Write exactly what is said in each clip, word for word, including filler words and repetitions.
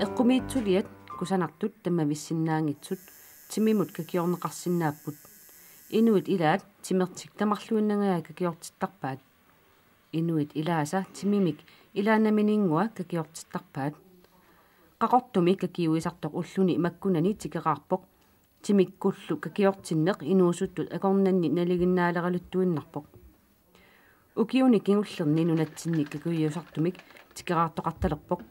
Eqqumiitsuliat kusanartut tammavissinnaanngitsut timimut kakiorneqarsinnaapput. Inuit ilaat timertik tamarluinnangajak kakiortittarpaat. Inuit ilaasa timimik ilaannaminngua kakiortittarpaat. Qaqortumi kakiuisartoq ulluni makkunani tikeraarpoq. Timikkullu kakiortinneq inuusuttut akornanni nalinginnaaleraluttuinnarpoq. Ukiuni kingullerni nunatsinni kakiuisartumik tikeraartoqartalerpoq.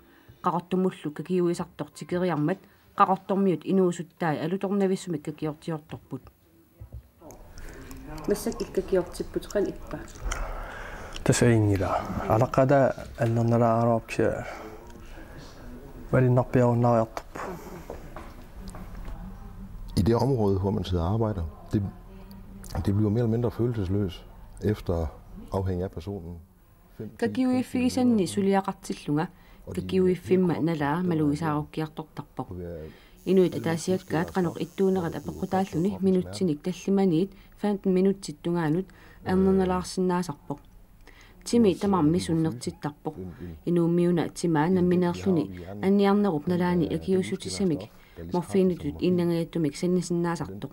Qaqortumullu kakiuisartoq tikeriarmat Qaqortormiut inuusuttai alutornavissumik kakiortiortorput. Massakkut kakiortipput, qanoq ippa? Tassa inngila. Alaqqataa annernalaaraluarpoq kisianni valinnarpiarunnaariartorpoq. I det område, hvor man sidder og arbejder, det, det bliver mere eller mindre følelsesløst efter, afhængig af personen. Kakiuiffigisanni suliaqartillunga kakiuiffimma nalaa malugisaarukkiartortarpoq. Inuit ataasiakkaat qanoq ittuunerat apeqqutaalluni minutsinik tallimaniit femten minutsit tungaanut annernalaarsinnaasarpoq. Timi tamarmi sunnertittarpoq. Inuummiuna timaa nammineerluni anniarnerup nalaani akiuussutissamik morfiinitut innangajatumik sannisinnaasartoq.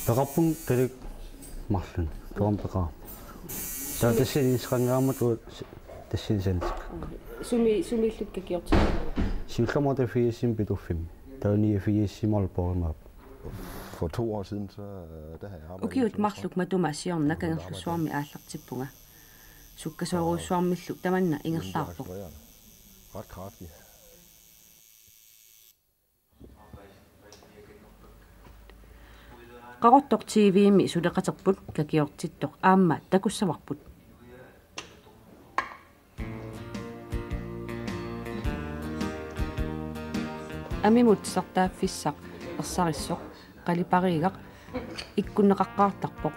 Peqarpunga talik marlunnik. Tuam peqaa. Taava tassani inisseqanngikkaangamik tassani santik. Sumi, sumiillutit kakiortippit? Siullermik firsimi Pituffimmi. Taava niogfirsimi Aalborgimi. For to år siden, så, øh, der har jeg arbejdet. Ukiut marluk matuma siorna Kangerlussuarmi aallartippunga. Sukkasoorujussuarmillu tamanna ingerlaarpoq. Ret kraftigt. Qaqortoq T V-mi suleqaterput kakiortittoq aamma takussavarput. Amimut titartaaffissaq ersarissoq qalipariigaq ikkunneqaqqaartarpoq,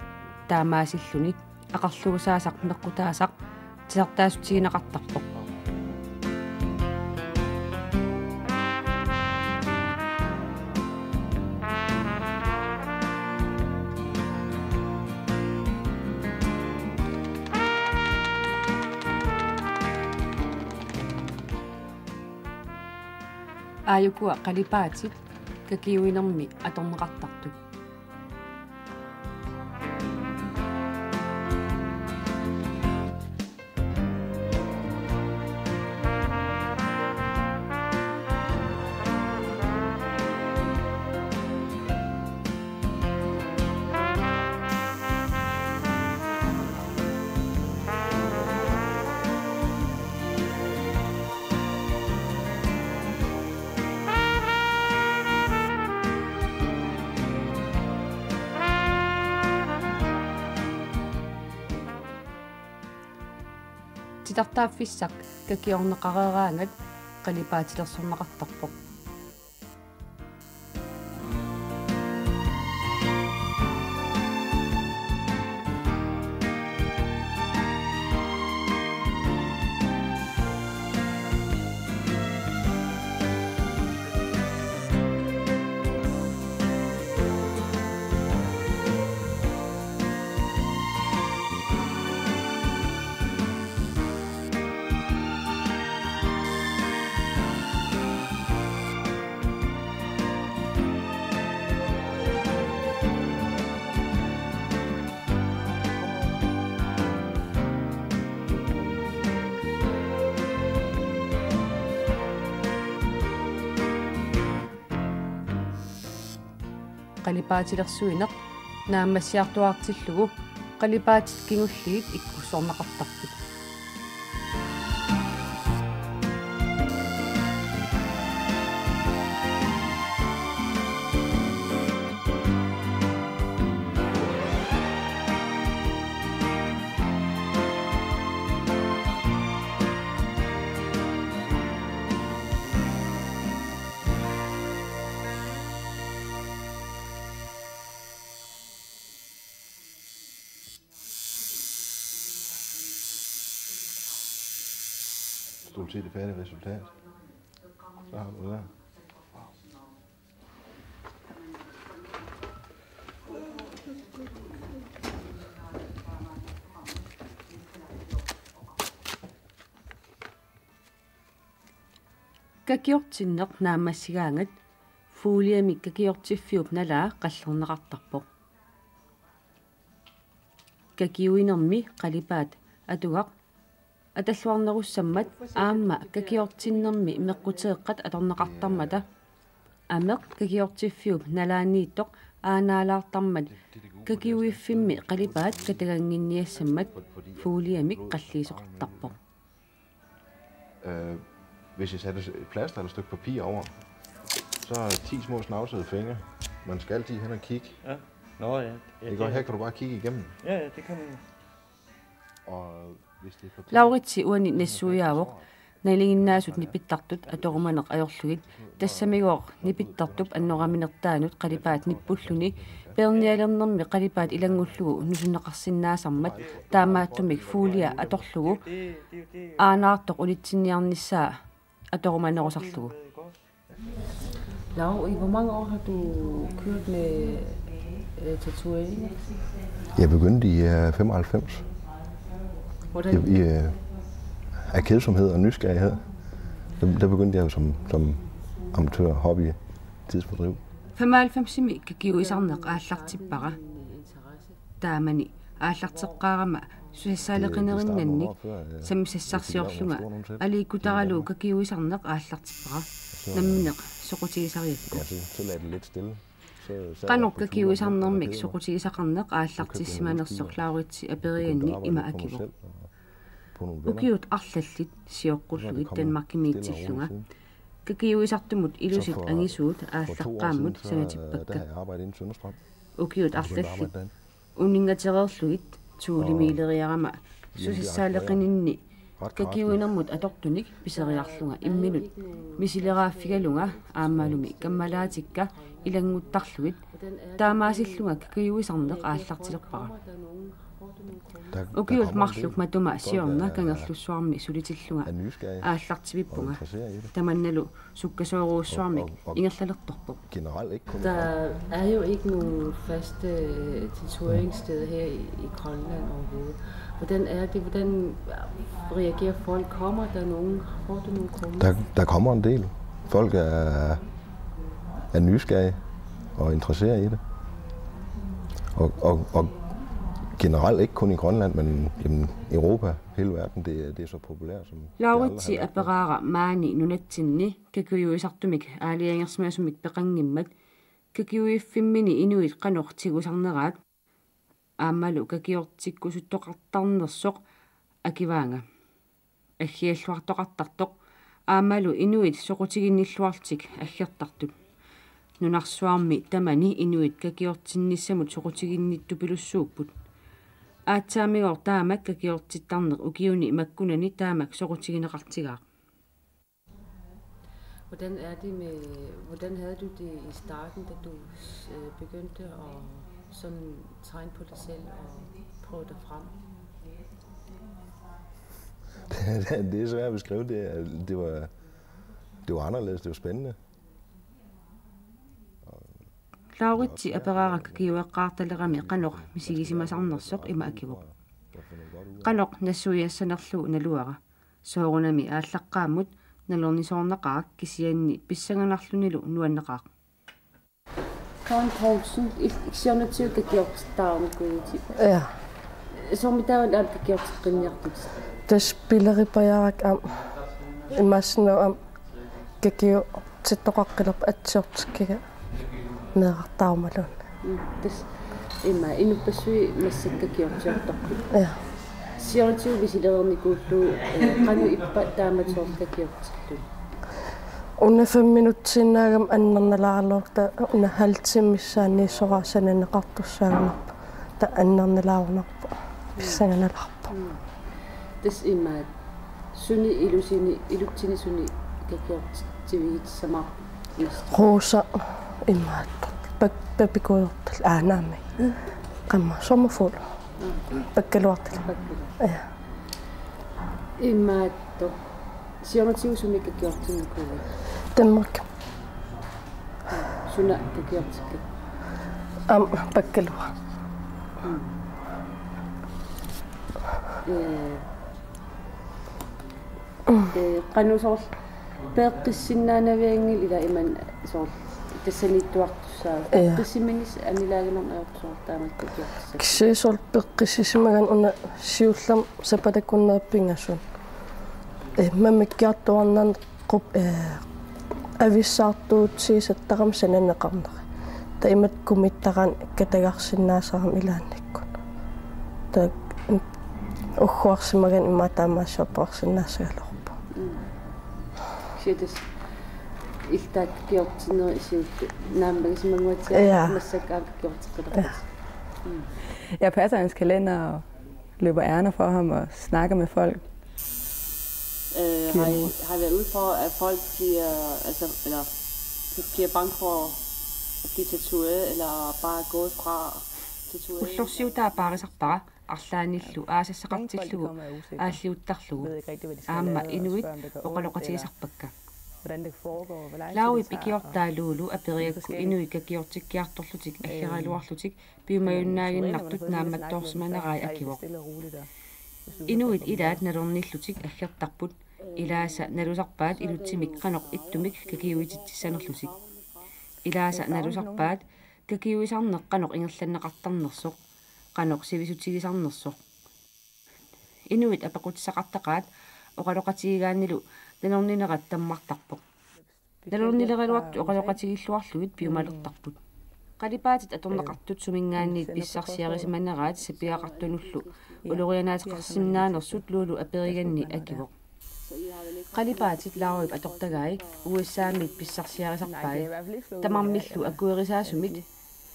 taamaasilluni aqerluusaasaq meqqutaasaq titartaassutigineqartarpoq. Aajukua qalipaatit kakiuinermi atorneqartartut. Titartaaffissaq kakiorneqareeraangat qalipaatilersorneqartarpoq. Qalipaatilersuineq naammassiartuaartillugu qalipaatit kingulliit ikkussorneqartarput. Hvis du vil se det færdige resultat, så har du det der. Kakiortinneq naammassigaangat foliamik kakiortiffiup nalaa qallerneqartarpoq. Kakiuinermi qalipaat atugaq atalluarnerussammat aamma kakiortinnermi meqquteeqqat atorneqartarmata ameq kakiortiffiup nalaaniittoq aanaalaartarmat kakiuiffimmi qalipaat katagannginniassammat foliamik qalliisoqartarpoq. Øh, hvis I satte et plaster eller et stykke papir over, så er ti små snavsede fingre. Man skal altid hen og kigge. Ja. Nå ja. Ja, Det går her, kan du bare kigge igennem. Ja, ja, det kan man jo. Og hvis det er papir, Lauritsi uani nassuiaavoq nalinginnaasut nipittartut atorumaneq ajorlugit, tassamigooq nipittartup annoraminertaanut qalipaat nippulluni peernialernermi qalipaat ilanngullugu nusunneqarsinnaasarmat taamaattumik folia atorlugu aanaartoq unitsinniarnissaa atorumanerusarlugu. Lav, i hvor mange år har du kørt med øh, tatoveringer? Jeg begyndte i øh, femoghalvfems. Hvordan? I, i øh, af kedsomhed og nysgerrighed. Der, der begyndte jeg jo som, som amatør hobby tidsfordriv. Femoghalvfemsimi kakiuisarneq aallartippara. Taamani aallarteqqaarama susassaaleqinerinnannik sammisassarsiorlunga aliikkutaralugu kakiuisarneq aallartippara. Nammineq soqutigisariakku. Ja, så, så lagde det lidt stille. Så sad jeg Qanoq på turen kakiuisarnermik og soqutigisaqarneq aallartissimanersoq Lauritsi aperianni ima akivoq. Ukiut arlallit sioqqullugit Danmarkimiitillunga kakiuisartumut ilusit angisuut aallaqqaammut sanatippakka. Ukiut arlallit uninngatereerlugit tuulimiileriarama susassaaleqininni kakiuinermut atortunik piseriarlunga imminut misileraaffigalunga aammalumi kammalaatikka ilannguttarlugit taamaasillunga kakiuisarneq aallartilerpara. Ukiut marluk matuma siorna Kangerlussuarmi sulitillunga aallartivippunga. Tamannalu sukkasoorujussuarmik ingerlalertorpoq. Generelt ikke kun Der er jo ikke nogen faste øh, tatoveringssteder her i, i Grønland overhovedet. Hvordan er det? Hvordan reagerer folk? Kommer der nogen? Får du nogen kunder? Der, der kommer en del. Folk er, er nysgerrige og interesseret i det. Og, og, og generelt ikke kun i Grønland, men jamen, Europa, hele verden, det, det er så populært som det aldrig har Lauritsi været før. Aperaara maani nunatsinni kakiuisartumik aalajangersimasumik peqanngimmat kakiuiffimmini inuit qanoq tigusarneraat aammalu kakiortikkusuttoqartarnersoq akivaanga. Aggialluartoqartartoq aammalu inuit soqutiginnilluarlutik aggertartut. Nunarsuarmi tamani inuit kakiortinnissamut soqutiginnittupilussuupput. Aatsaamigooq taamak kakiortittarneq ukiuni makkunani taamak soqutigineqartigaaq. Hvordan er det med, hvordan havde du det i starten, da du øh, begyndte at sådan tegne på dig selv og prøve dig frem? Det er svært at beskrive. Det, er- det, var, det var anderledes, det var spændende. Lauritsi Aperaara kakiueqqaartalerami qanoq misigisimasarnersoq ima akivoq. Qanoq nassuiassanerlugu naluara. Soorunami aallaqqaammut nalornisoornaqaaq kisianni pissanganarlunilu nuanneqaaq. Karen Poulsen, siornatigut kakiortittaarnikuuvutit. Ja. Soormitaava aamma kakiorteqqinniartutit? Tassa pileripajaarakkit aamma imaassinnaavoq aamma kakiortittoqaqqilerput atsiortikkiga meerartaarumaluunniit. Mm, tassa ima inuppassuit massakkut kakiortiortarput. Ja. Siornatigut misilereernikuullugu, øh, qanoq ippa taamatut soorlu kakiortilluni? Una fem minutsiinnaagami annernalaaraluarpoq, una halv time missaanni soraasananeqartussaagunarpoq. Taava annernalaarunarpoq. Pissanganalaarpoq. Tassa imaat suni ilusini, ilutsini suni kakiortitsivigit samaarput? Rosa imaattoq. Pak-, papikujoortut aanaami. Qamma sommerfugl. Pakkaluartut. Ja. Imaattoq. Siornatigut sumik kakiortinnikuuit? Danmark. Suna kakiortikkat? Aamma pakkaluaq. Øh, øh, qanoq soorlu Peeqqissinnaanavianngilaq ila imannak soorlu tassaniittuartussaavoq. Ja. Peeqqissiminnissaq anilaaginnarneq ajortussaq taamatut takiortissat. Kisianni soorlu peeqqissisimagaanni una siullermik sapaatit akunneri pingasut. Eh, mammikkiartuaarnani qup-, eh, avissaartuutsigisartaqarami sananeqarnera. Taava imatut kumittaraanni katagarsinnaasarami ilaannikkut. Taava ugguarsimagaanni immaqa taamaasiortoqarsinnaassagaluarpoq. Mm. Kisianni tassa iltaat takiortinnerit siulleq naammagisimanguatsiarput. Ja. Massakkut aamma takiorteqqilerputit. Ja. Mm. Jeg passer hans kalender og løber ærender for ham og snakker med folk. Øh, har I, har I været ude for, at folk bliver, altså, eller bliver bange for at blive tatoveret, eller bare gået fra tatovering? Ullorsiutaa paarisarpara arlaannillu aasassaqartillugu aalliuttarlugu. Aamma inuit oqaloqatigisarpakka. Laurip ikiortaa Lulu aperigakku inuit kakiortikkiartorlutik aggeraluarlutik piumajunnaaginnartut naammattoorsimanerai akivoq. Inuit ilaat nalornillutik aggertarput, ilaasa nalusarpaat ilutsimik qanoq ittumik kakiuititsissanerlutik. Ilaasa nalusarpaat kakiuisarneq qanoq ingerlanneqartarnersoq, qanoq sivisutigisarnersoq. Inuit apeqqutissaqartaqaat oqaloqatigigaannilu nalorninerat tammartarpoq. Nalornileraluartut oqaloqatigilluarlugit piumalertarput. Qalipaatit atorneqartut suminngaanniit pissarsiarisimaneraat sapigaqartunullu ulorianaateqarsinnaanersut Lulu aperiganni akivoq. Qalipaatit Laurip atortagai U S A-miit pissarsiarisarpai. Tamarmillu akuerisaasumit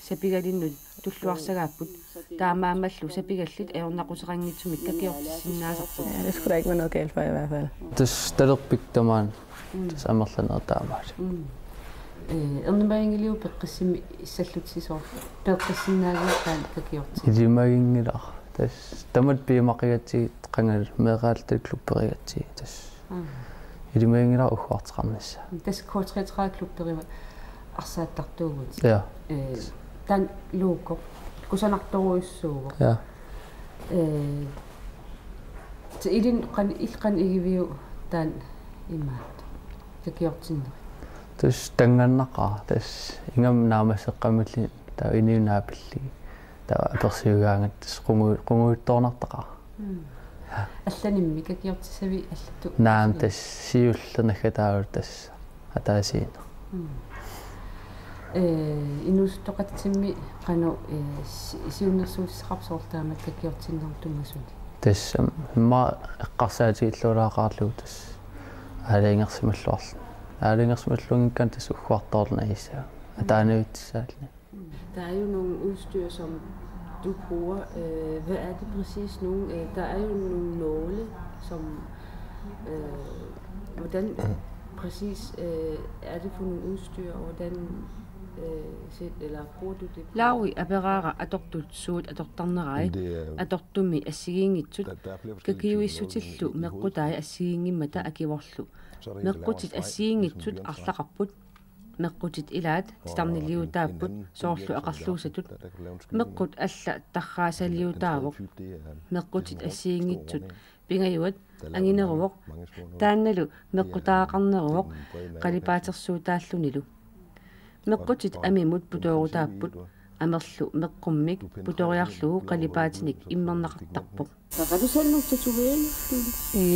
sapigalinnut tulluarsagaapput, taamaammallu sapigallit ajornaquteqanngitsumik kakiortissinnaasarput. Ja, det skulle der ikke være noget galt for i hvert fald. Tassa talerpik tamaani. Mm. Tassa amerlanerit taamaali. Mm. Eh, ernumaginngiliuk peqqissimissallutsi soorlu? Peqqissinnaagaluarpit kakiortinneq? Ilimaginngilara. Tassa tamatta piumaqigatsigit qangali meeraalluta klubberigatsigit tassa. Mm. Ilimaginngilara ugguarteqarnissaa. Tassa K treogtredive klubberiva arsaattartuuvutit. Ja. Eh, taanna logo kusanartorujussuuvoq. Ja. Eh, tassa ilinnut qanoq, illit qanoq igiviuk taanna imaattoq kakiortinnerit? Tassa tanngannaqaaq, tassa ingammik naammasseqqammerluni taava inuit naapillugit. Taava apersiugaangatta tassa qungu-, qungujuttoornartaqaaq. Mm. Allanimmi kakiortissavit allatut? Naamik, tassa siulleq naggataavoq tassa ataasiinnaq. Mm. Eh, inuusuttoqatitsimmi qanoq, eh, si-, siunnersuutissaqarpit soorlu taamatut kakiortinnerup tunngasunik? Tassa immaqa eqqarsaatigillualaaqaarlugu tassa aalajangersimalluarluni. Aalajangersimalluanngikkaanni tassa ugguartoorluni ajussaanga. Mm. Ataanavitsissaalluni. Der er jo nogle udstyr, som du bruger. Øh, hvad er det præcis nogle? Øh, der er jo nogle nåle, som, øh, hvordan præcis, øh, er det for nogle udstyr, og hvordan, øh, set, eller bruger du det på? Lauri aperaara atortut suut atortarnerai. Men det er, atortumi assigiinngitsut, der, der er flere forskellige typer nåle, men kakiuissutillu i hovedet, meqqutai assigiinngimmata akivorlu. Så er der en, der laver en meqqutit streg, ligesom en assigiinngitsut bjørnestreg. Arlaqarput. Meqqutit ilaat titarniliutaapput soorlu aqerluusatut. Meqqut alla tarraasaliutaavoq. Meqqutit assigiinngitsut pingajuat angineruvoq. Taannalu meqqutaaqarneruvoq qalipaatersuutaallunilu. Meqqutit amimut putoorutaapput. Amerlu meqqummik putoriarlugu qalipaatinik immerneqartarpoq. Har du selv nogle tatoveringer?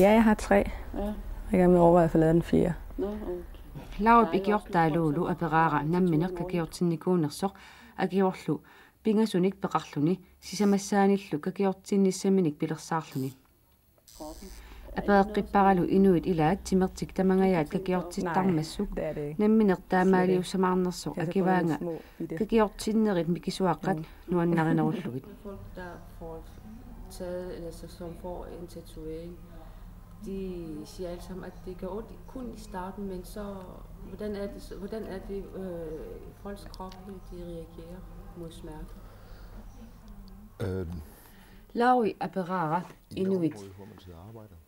Ja, jeg har tre. Ja. Jeg kan overveje at få lavet den fire. Nå, okay. Laurip ikiortaa Lulu aperaara nammineq kakiortinnikuunersoq akivorlu pingasunik peqarluni sisamassaanillu kakiortinnissaminik pilersaarluni. Apereqqipparalu inuit ilaat timertik tamangajaat kakiortittarmassuk nammineq taamaaliussamaarnersoq akivaanga kakiortinnerit mikisuaqqat nuannarinerullugit. Folk, der får taget, eller så, som får en tatovering, de siger alle sammen, at det gør ondt, kun i starten, men så, hvordan er det, så, hvordan er det, øh, folks kroppe, de reagerer mod smerte? Øh. Lauri aperaara inuit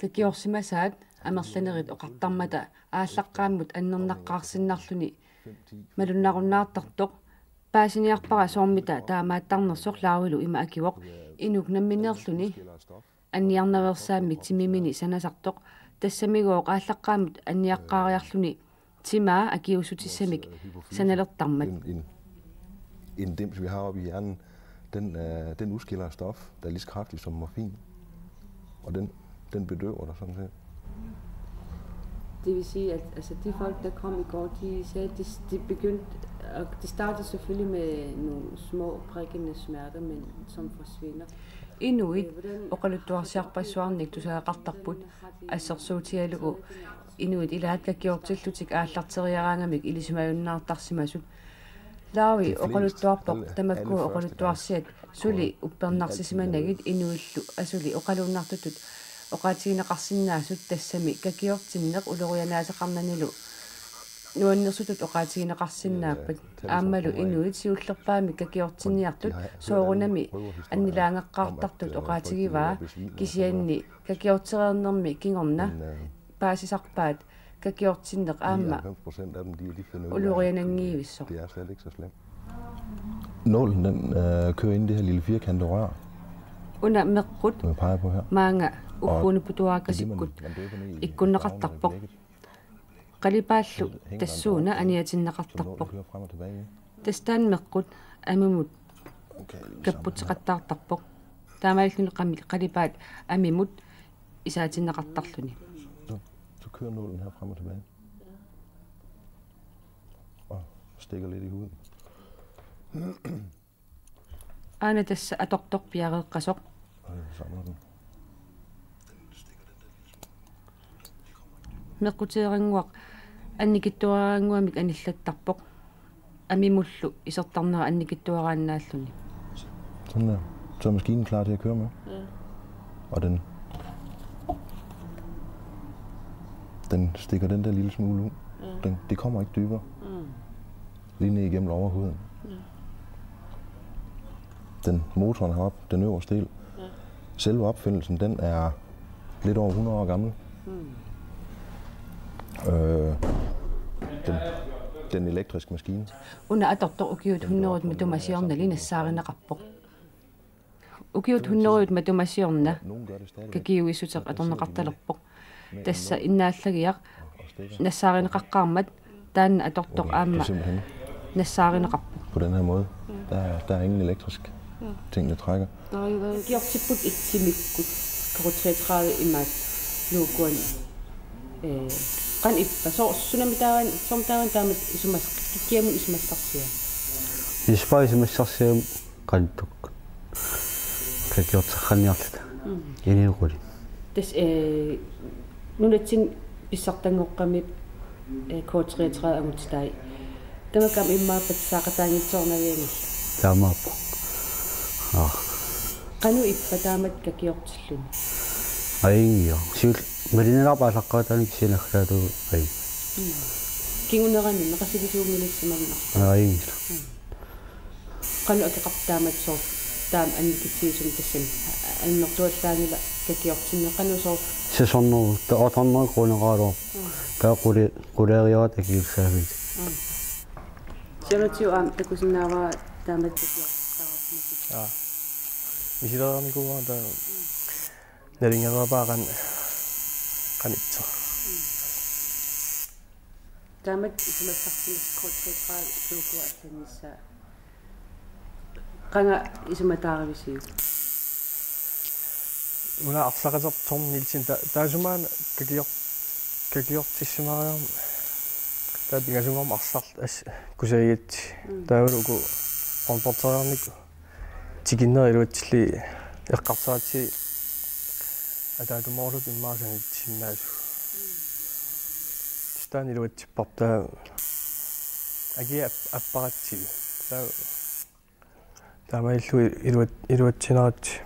kakiorsimasaat amerlanerit oqartarmata aallaqqaammut annernaqqaarsinnarluni malunnarunnaartartoq. Paasiniarpara soormita taamaattarnersoq Laurilu ima akivoq inuk nammineerluni anniarnaveersaammik timimini sanasartoq tassamigooq aallaqqaammut anniaqqaariarluni timaa akiuussutissamik sanalertarmat. En, en, en dims, vi har oppe i hjernen, den, øh, den udskiller stof, der er lige så kraftigt som morfin. Og den, den bedøver dig sådan set. Det vil sige, at altså, de folk, der kom i går, de sagde, at de, de begyndte, og det startede selvfølgelig med nogle små prikkende smerter, men som forsvinder. Inuit oqaluttuarsiarpassuarnik tusagaqartarput assersuutigalugu inuit ilaat kakiortillutik aallarteriaraangamik ilisimajunnaartarsimasut. Laavi oqaluttuarpoq tamakku oqaluttuarsiat suli uppernarsisimanagit inuillu asuli oqaluunnartutut oqaatigineqarsinnaasut, tassami kakiortinneq ulorianaaseqarnanilu nuannersutut oqaatigineqarsinnaappat. Aammalu inuit siullerpaamik kakiortinniartut soorunami annilaangaqqaartartut oqaatigivaa, kisianni kakiortereernermi kingorna paasisarpaat kakiortinneq aamma uloriananngivissoq. Nålen, den øh, kører ind i det her lille firkantede rør, Una meqqut, som jeg peger på her. Maanga ukkuunuputuaakasikkut ikkunneqartarpoq. Qalipaallu tassuuna aniatinneqartarpoq. Tassa taanna meqqut amimut kapputeqattaartarpoq. Taamaalilluni qami-, qalipaat amimut isaatinneqartarluni. Så, så kører nålen her frem og tilbage. Og stikker lidt i huden. Aana tassa atortoq piareeqqasoq. Meqqutigerannguaq annikitsuaraannguamik anillattarpoq. Amimullu isertarnera annikitsuaraannaalluni. Sådan der. Så er maskinen klar til at køre med. Ja. Og den, den stikker den der lille smule ud. Ja. Den, det kommer ikke dybere. Mm. Lige ned igennem overhuden. Ja. Den motoren heroppe, den øverste del. Ja. Selve opfindelsen, den er lidt over hundrede år gammel. Mm. Øh, den, den elektriske maskine. Una atortoq ukiut hunnorujut matuma siornali nassaarineqarpoq. Ukiut hunnorujut matuma siorna kakiuissuteq atorneqartalerpoq. Tassa innaallagiaq nassaarineqaqqaarmat taanna atortoq aamma nassaarineqarpoq. På den her måde. Der, der er ingen elektrisk ting, der trækker. Kakiortipput itsimikkut K treogtredive imaat luukuan. Eh, qanoq ippa, soorlu sunami taavan, soorlu taavan taamatut isumas-, kikkiamut isumassarsiaa? Ispa isumassarsiaa qanittukkut. Kakiorteqqinniarluta. Mm. Iniuquli. Tassa, eh, nunatsinni pissartanngoqqami, eh, K treogtredive angutitai. Tamakku aamma immaqa patsisaaqataanngitsoornavianngillat. Taamaappoq. Aa. Qanoq ippa taamatut kakiortilluni? Ajunngilaq. Siulleq malinnalaarpoq aallaqqaataani kisianni aggataatigut ajunngilaq. Mm. Kingunerani neqarsiisuumilissamannaq. Aa, ajunngilaq. Mm. Qanoq akeqarpa taamatut soorlu taama annikitsigisumik tassani annertuallaanngilaq kakiortinneq, qanoq soorlu? Sisonneru ta-, otorneru kuuneqaraluarpoq. Mm. Taava quli-, quleeriaat akiussaaffik. Mm. Siornatigut aamma takusinnaavara taamatut kakiortitaqarsimasut. Aa. Misilereernikuuara taava. Mm. Nalunngereerpara qan-, qanittoq. Taamatut isumassarsimasut K treogtredive luukkua allannissaa. Qanga isumataarivisiuk? Una arsaqatertorniilsin ta-, taassumaana kakior-, kakiortissimariarama taava pingasunngormat arsaq as-, kusagigatsigit. Mm. Taavalu uku håndboldereernikut tikinnerit iluatsillugit eqqarsaatigalugu ataatama orlut immaqa sanitissinnaasugut. Tassa taanna iluatsipparput, taava akia ap-, apparatsigu. Taava taamaalilluni iluat-, iluatsineratsigu.